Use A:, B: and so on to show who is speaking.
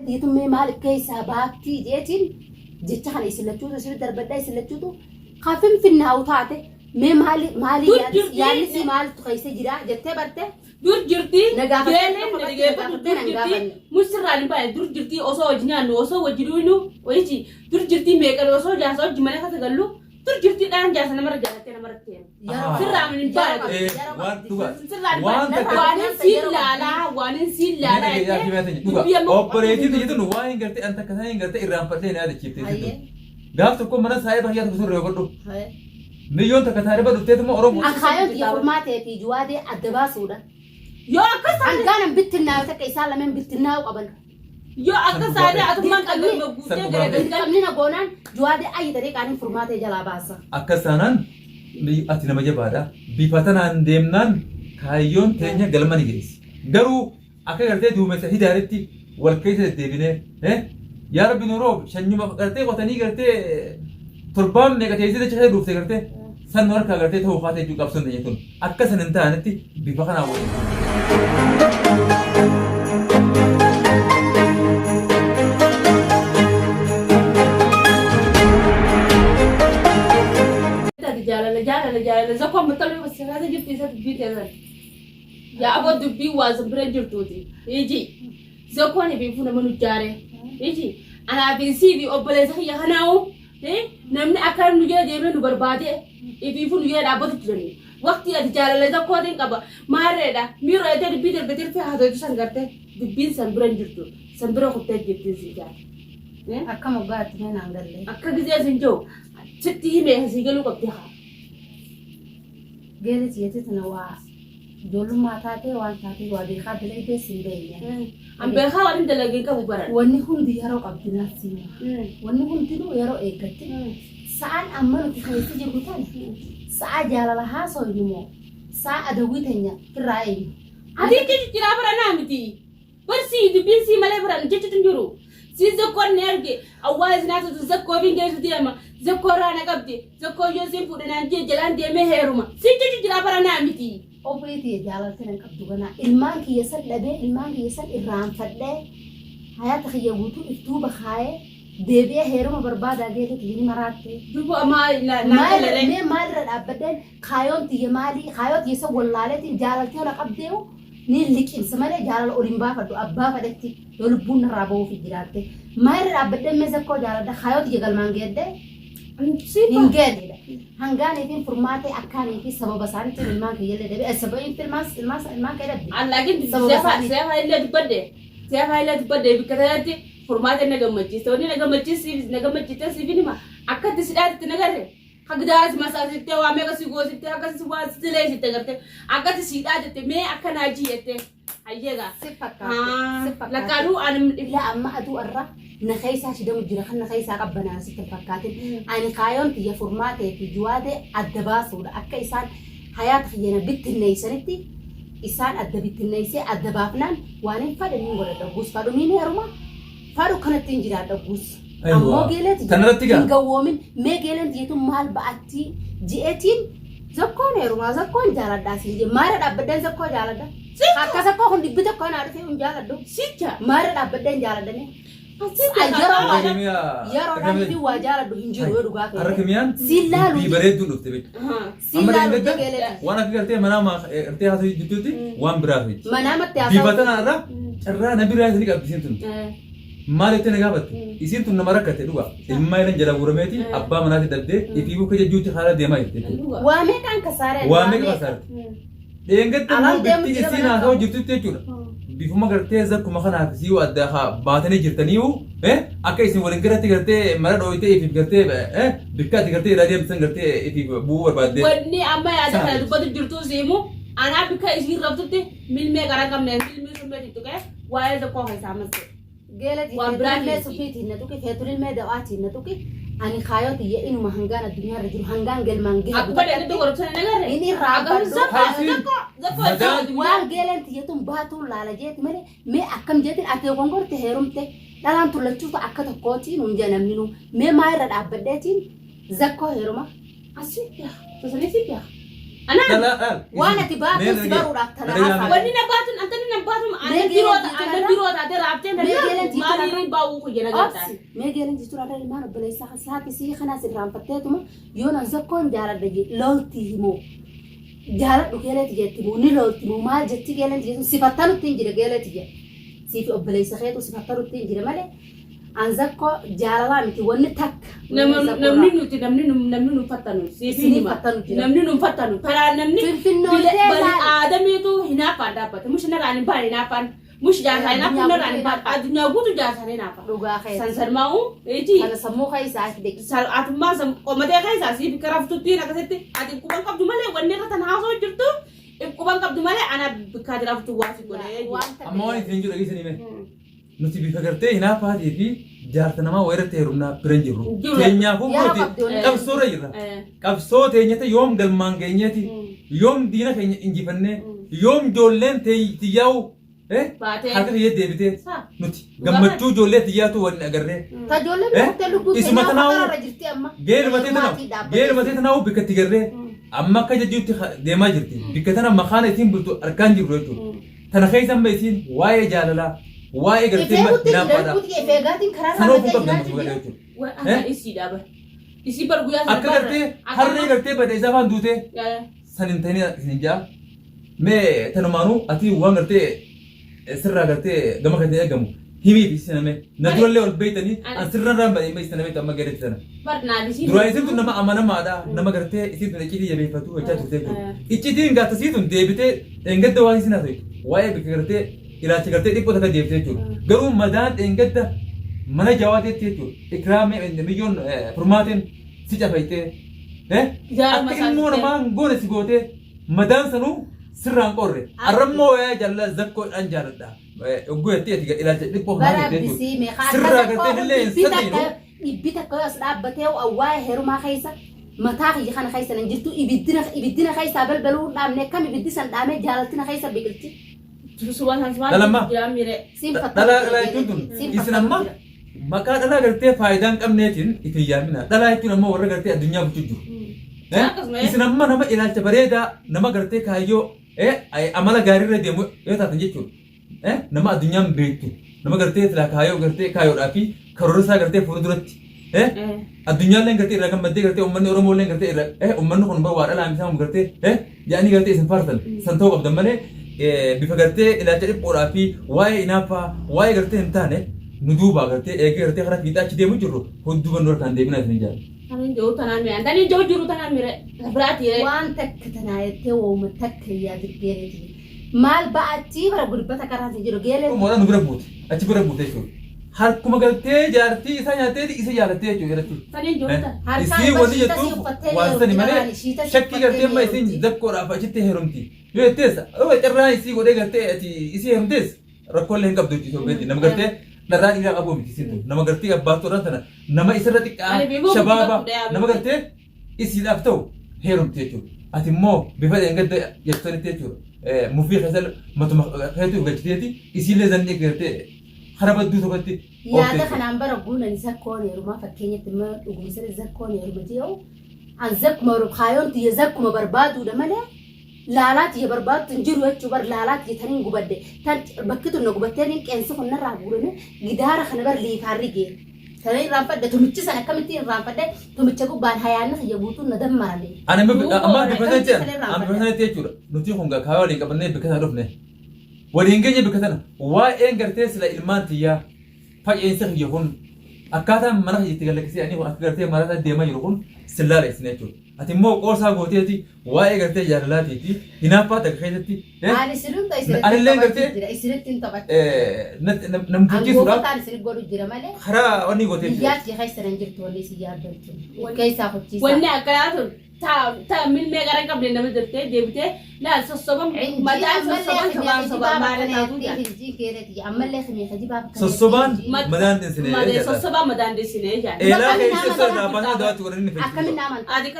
A: tiyya tun mee maal keessaa baattii jeetiin jecha kana isin lachuutu isin darbadha isin lachuutu ka finfinnaa'u taate mee maali maali
B: Dur jirti.
A: yaadni si maaltu keessa jira jettee barte.
B: Dur jirti.
A: Na gaafattee
B: Geeleen
A: qofa
B: na
A: qabdi,
B: dhageeffadhu
A: na
B: dur
A: gaafattee nan
B: jirti.
A: gaafanne.
B: Musirraan hin baane dur jirti osoo wajji nyaannu osoo wajji dhuynu wayichi dur jirti meeqan osoo jaarsa wajji mana keessa gallu dur jirti dhaan jaarsa namarra jaalattee namarra teemu. Sirraan hin baane.
C: Waan dhugaa.
B: Sirraan hin
C: Waan
B: baane.
C: takka.
B: Waanin siin laalaa waanin siin laalaa jettee dubbii amma
C: Obboleettiin tiyya tun waan hin gartee an takka sana hin gartee irraanfadhee na yaadachiifte isiin tun. Gaaf tokko mana saayiba kiyya tokko turre godhu. Miyyoon takka taariba dhufteetuma Oromoo.
A: Akaayoon tiyya furmaatee fi juwaadee adda baasuudha.
B: Yoo akkas taate
A: Hangaanan bittinnaa'u takka isaan lameen bittinnaa'u qaban.
B: yoo akkas taate atummaan qalbii guuttee gara galgal.
A: Dirqamni na goonaan juwaadee ayyi dariiqaanin furmaatee jalaa baasa.
C: Akkas taanaan ati nama jabaadha. Bifa tanaan deemnaan kaayyoon teenya galma ni geessi. Garuu Akka gartee duumessa hidaaritti wal keessa deddeebinee eh yaa rabbi nu roobi shanyuma gartee qotanii gartee torbaan meeqa teessee dacha keessa duufte gartee san nu harkaa gartee ta'uu kaatee jechuu qabsoon teenya tun akka san hin taanetti bifa kanaan waliin.
B: Jaalala jaalala jaalala zakkoon maxxanuu bakka jirti isa dubbii keessan. Yaa aboo dubbiin waa isin bira jirtuuti. Iji. Zakkoon ifiifuu nama nu jaare. Iji. Anaa fi sii fi obboleessa kiyya kanaa'u namni akka nu jala deemee nu barbaade ifiifuu nu jala dhaabbatu jirani. Waqtii ati jaalala zakkootiin qaba. Maarreedha. Miiroo jettee dubbii darbe tirfee haasoftu san garte dubbiin san bira hin jirtu. San bira kuttee jirtiin sii jaate.
A: Akka moggaatti mee naan galle.
B: Akka gizee sin jiru sitti himee sii galuu qabdi haa.
A: Geerri tiyyatti tana waa ijoollummaa taatee waan taatee waa beekaa dalaydee sin beeyne.
B: An beekaa waan hin dalagin qabu baran.
A: Wanni hundi yeroo qabdi nafsi. Wanni hundinuu yeroo eeggatti. Sa'aan amma nuti keessa jirru tana sa'a jaalala haasoynu moo sa'a adawwii teenya firraa eenyu?
B: Ati jechi jiraa bara naa miti. Bar sii dubbiin sii malee baran jechutu hin jiru. Sii zakkoon na erge awwaa isin haasatu zakkoo fi geessu deema. Zakkoo irraa na qabdi. Zakkoo yoo siin fuudhe naan jee jalaan deemee heeruma. Sii jechu jiraa bara naa miti.
A: Obboleetti tiyya jaalalti nan qabdu ganaa ilmaan kiyya san dhabee ilmaan kiyya san irraanfadhee hayaata kiyya guutuu if duuba kaayee deebi'ee heeruma barbaadaa geete tiyya ni maraatte.
B: Dubu amaa naa galaree.
A: Mee maalirra dhaabbadheen kaayoon tiyya maalii kaayoo tiyya san wallaaleetiin jaalalti yoo na qabdeewu Niin liqimsa malee jaalala ol hin baafadhu abbaa fedhetti yoo lubbuun narraa bahuufi jiraatte. Maa irra dhaabbadheen mee zakkoo jaaladha kaayoo tiyya galmaan geedde hin geedde. Hangaanii fi furmaatee akkaanii fi sababa isaaniitiin ilmaan kiyyallee dhabe sababa ilmaan ilmaan ilmaan kee dhabde.
B: Allaakin
A: Sababa isaanii.
B: seefa illee dubbadde seefa illee dubbadde bikka tanatti furmaata na gammachiiste wanni na gammachiisiif na gammachiiste siif hima akkatti si dhaatitti na garre Hagdaa si masaasiftee waa meeqa si goosiftee akkasi waa si leessitte garte akkasi si dhaatette mee akka naa jiyette hayyeegaa.
A: Si fakkaate. Si fakkaate.
B: Lakkaanuu ani
A: Ilaa amma aduu arra na keessaa shidamu jira kan na keessaa qabbanaa sitti hin fakkaatin. Ani kaayoon tiyya furmaatee fi juwaadee adda baasuudha. Akka isaan hayaata kiyya na bittinneessanitti isaan adda bittinneessee adda baafnaan waan hin fadhe niin godhadha. Guus fadhu niin heeruma fadhu kanatti hin jiraadha guus. Ammoo geelee tiyya
C: Tanarratti gaa.
A: hin gawwoomin mee geeleen tiyya tun maal ba'attii ji'eetiin zakkoon heerumaa zakkoon jaaladhaa siin jee maara dhaabbadheen zakkoo jaaladha. Akka zakkoo kun dhibbi tokko naa dhufee hin jaaladhu.
B: Sicha.
A: Maara dhaabbadheen jaaladhame. Yeroodhaan fi waa jaaladhu hin jiru yoo dhugaa
C: Har'a
A: feete.
C: kimiyaan
A: Siin laalu
C: dubbii bareedduun dhufte beektu.
A: Siin
C: Amma
A: laalu
C: deemte
A: geelee tiyya.
C: waan akka gartee manaa gartee haasoo jidduutti waan biraa feeti.
A: Manaamatti
C: Bifa
A: haasa'u.
C: tanaarra carraa na biraa isin qabdi isiin tun. Maal jettee na gaafatte? Isiin tun nama rakkatte dhugaa. Ilmaa ilan jala guurameeti abbaa manaati dhabdee ifii bukkee jajjuutti haala deemaa jirti jechuudha.
A: Waa meeqaan kasaaree?
C: Waa meeqa kasaarte? Dheengadda
A: Alaan
C: immoo
A: deemu
C: bitti
A: jira
C: isiin
A: mana
C: haasawaa
A: qabu.
C: jirtutti jechuudha. Bifuma gartee zakkuma kanaaf isii adda haa baatanii jirtaniiyu akka isin waliin garatti gartee mara dhooytee ifiif gartee bikka ati gartee irraa deemtan gartee ifiif bu'uu barbaaddee.
B: Wanni amma yaada kana dubbatu jirtuu siimu anaa bikka isiin raftutti milmee qara qabne milmee summee tuttuqee waa'ee zakkoo keessaa masse.
A: Geela ti
B: Waan biraa
A: feetulilmee
B: miti.
A: sufiitiin na tuqi feetulilmee dawaatiin na tuqi ani kaayoo tiyya inuma hangaan addunyaa irra jiru hangaan galmaan gahe
B: Akkuma dheedhatti goromsa hin agarre.
A: Hin irraanfadhu.
C: Haisiin
B: Zakkoo
C: madaan
A: waan geeleen tiyya tun baatuun laala jeeti malee mee akkam jeetiin ati gongorte heerumte dhalaan tun lachuutu akka tokkooti nuun jee namni nu mee maa irra dhaabbadheetiin zakkoo heeruma
B: Asii beeka. Sasanii si beeka. Anaan
C: Dhalaa dhaal.
A: Waan ati baatu
C: Mee
A: si
C: dhagee.
A: baruudhaaf tana
C: Dhagee
A: haasaa.
B: Wanni na baatun antani na baatun
A: Mee
B: aannan biroo
A: geelan
B: aannan
A: jiitu
B: biroo taate raaftee na
A: Mee geelan jiitu
B: maaliin
A: irra-
B: baa'uu kuyya na gartaan.
A: Obsi mee geelan jiitu irra ilmaan obboleessaa saati sii kanaas irraanfatteetuma yoo nan zakkoon jaaladha jee lolti himoo jaaladhu geeleeti jetti moo ni lolti moo maal jetti geelan jiitu sifattanutti hin jira geeleeti jee siifi obboleessa keetu sifattanutti hin jira malee an zakkoo jaalalaa miti wanni takka.
B: Namni nuti namni nu namni nu fattanu siif
A: Isinii
B: hima.
A: fattanu jira.
B: Namni nu fattanu karaa namni
A: Finfinnoolee
B: bani
A: laal.
B: aadamiitu hinaaffaan dhaabbate mush narraan hin baane hinaaffaan mush jaarsaan hinaaffaan narraan hin baane addunyaa guutuu jaarsaan hinaaffaan.
A: Dhugaa keessa.
B: San sarmaa'u iji
A: Kana sammuu keessaa ati deqi.
B: atummaa qomatee keessaa siif karaftutti akkasitti ati quban qabdu malee wanni irra tan haasoo jirtu quban qabdu malee ana bikkaa jiraaftu waa si godhee.
A: Waan takka
C: Amma waan ittiin jiru dhageessanii mee? Nuti bifa gartee hinaaffaatii fi jaarsa namaa wayirratti heerumnaa bira hin jirru.
B: Jiru.
C: Teenyaafuu
A: Yaa
C: nuti
A: qabdi wanni.
C: qabsoo irra jirra. Qabsoo teenyatti yoom galmaan geenyeeti, yoom diina keenya injifannee, yoom ijoolleen tiyyaa'u
B: Baatee.
C: harka kiyya deebitee
B: Saa.
C: nuti gammachuu ijoollee tiyyaatu waliin agarree.
A: Tajoolleen
C: Eh?
A: dhuftee lubbuu
C: Isuma
A: keenyaa
C: tanaa'u-
A: fakararra jirti amma.
C: Geelumatee tanaa'u
A: Maatii dhaabbatee.
C: geelumatee tanaa'u bikka itti garree amma akka jajjuutti deemaa jirti. Bikka tana makaana ittiin bultu argaan jirru jechuudha. Tana keessa amma isiin waa'ee jaalalaa waa'ee gartee
A: Ifee guutti jira
C: hinaaffaadha.
A: guutti ifee gaatiin karaa
C: Sanoo kun
A: irraa
C: qabdan
A: jiraachuu
C: nuti
A: jira.
C: jechuudha.
B: Akka isii dhaaba. Isii bar guyyaa sana
C: Akka gartee harree gartee badda isaa afaan duutee san hin ta'in isin jaa. Mee tanumaanuu ati waan gartee sirraa gartee gama kan eegamu himiif isin name. Na durallee ol beeytanii an sirra irraan badee isin name amma gareetti sana.
B: Barnaan isii.
C: Duraan isin tun nama amanamaadha. Nama gartee isin tun iccitii jabeeffatu jechaa turte jechuudha. Iccitiin gaaftasii tun deebitee dheengadda waan isin haasa'e waa'ee bikka gartee ilaalcha gartee dhiphoo takka deebitee jechuudha. Garuu madaan dheengadda mana jawaateetti jechuudha. Ikraamee miyyoon furmaateen si cafaytee
B: Jaaruma
C: akka ilmoo
B: isaas
C: namaa hin goone si gootee madaan sanuu sirraan qorre. Arrammoo waa'ee jaalala zakkoodhaan jaaladha. Ogguu jettee ati ilaalcha dhiphoo kanaa
A: Bara
C: jettee
A: bisii
C: jechuudha.
A: meeqa
C: Sirraa
A: akka
C: gartee illee hin
A: dhibbi
C: sadiinu.
A: takka dhibbi takka yoo as dhaabbatee waa'ee heerumaa keessa mataa kiyya kana keessa nan jirtu ibiddina ibiddina keessaa balbaluu hin dhaabne akkam ibiddi san dhaamee jaalaltina keessa biqilti.
C: Dhalammaa.
B: Jiraan miire.
A: Siin
C: Dhalaa dhalaa jechuun tun isin amma maqaa dhalaa gartee faayidaa hin qabneetiin itti hin yaamina. Dhalaa jechuun ammoo warra gartee addunyaa bulchu jiru.
B: Akkasuma, eh.
C: Isin amma nama ilaalcha bareedaa nama gartee kaayyoo amala gaarii irra deemu yoo taatan jechuudha. Nama addunyaan beektu nama gartee silaa kaayyoo gartee kaayyoodhaa fi karoora isaa gartee fuula duratti. Addunyaalleen gartee irraa gammaddee gartee uummanni Oromooillee gartee irra uummanni kun bara waa dhalaa misaa gartee jedhanii gartee isin faarsan san ta'uu qabdan malee bifa gartee ilaalcha dhiphoodhaa fi waa'ee inaaffaa waa'ee gartee hin taane nu duubaa gartee eegee gartee karaa fiixaa achi deemu jirru hudduu nu harkaan deebinaa isin jaalladha.
B: Taniin jiru tanaan miire. Taniin jiru jiru tanaan miire. Biraati ree.
A: Waan takka tanaa jettee wooma takka yaadu geeleeti. Maal ba'achii bara gurbata karaa hin jiru geelee.
C: Mooraa nu bira buute achi bira buute jechuudha. Harkuma galtee jaartii isaa nyaattee isa jaalattee jechuudha irratti.
B: Taniin jiru tan.
A: Harkaan
C: Isii wanni
A: shiita si
C: jettuuf
A: uffattee
C: waan sani
A: heerumti
C: malee
A: lamaan shiita si
C: shakkii gartee amma
A: uffattee
C: isiin
A: heerumti.
C: zakkoodhaaf achitti heerumti. Yoo jettees yoo carraa isii godhee gartee ati isii heerumtees rakkoolee hin qabdu jechuudha beekti. Nama gartee dharraa dhiiraa qabu miti isiin tun. Nama gartee abbaattoodhaan tana nama isarra xiqqaa
B: Ani beekuu
C: shabaaba
B: guddifadhu
C: nama gartee isiidhaaf ta'u heerumti jechuudha. Ati immoo bifa dheengadda jettanitti jechuudha. Mufii keessa matuma keetu galchiteeti isiillee zannii gartee kara badduu tokkotti oofte
A: Yaada
C: jechuudha.
A: kanaan bara guunan zakkoon heerumaa fakkeenyatti immoo dhugumsanii zakkoon heeruma jedhu an zakkuma kaayoon tiyya zakkuma barbaaduudha malee laalaa tiyya barbaaddu hin jiru jechuu bar laalaa tiyya taniin gubadde tan bakki tun na gubattee niin qeensi kun narraa guurame gidaara kana bar liifaan rigee tana irraanfadhe tumichi san akkamittiin irraanfadhe tumicha gubbaan hayaanni kiyya guutuun na dammarame.
C: Ani amma
B: Duuba
C: amma
B: warra
C: bifa sanatti
A: kamti sana
C: amma bifa sanatti jechuudha. Nuti kun kaayoo waliin qabannee bikka sana dhufne. Waliin geenye bikka sana waa'een gartee sila ilmaan tiyyaa faceensa kiyya kun akkaataan mana kiyya itti galakkisee ani kun akka gartee marataa deemaa jiru kun sillaala isin jechuudha. Ati immoo qoosaa gooteeti waa'ee gartee jaalalaatii fi hinaaffaa takka keessatti
A: Ani isinitti isinitti
C: Anillee
A: taphachuu
C: gartee-
A: jira isinitti hin taphachuu.
C: namfachiisuudhaaf
A: Angoofataan isin godhu jira malee
C: karaa wanni gootee jechuudha.
A: biyyaatti keessa nan jirtu wanni isin yaaddoon keessaa kochiisa.
B: Wanni akkanaa tun ta milmee gara hin qabne nama jirtee deebitee laal sossoban mataan sossoban sobaan sobaan maal taatu jaa.
C: Sossobaan madaan dhinsinee
B: Malee
C: jedha.
B: sossobaan madaan dhinsinee jaa.
C: Eelaa keessa irraa baasaa dawaatti godhanii ni
A: Akkamiin
C: fayyadu.
A: amantaa?
B: Ati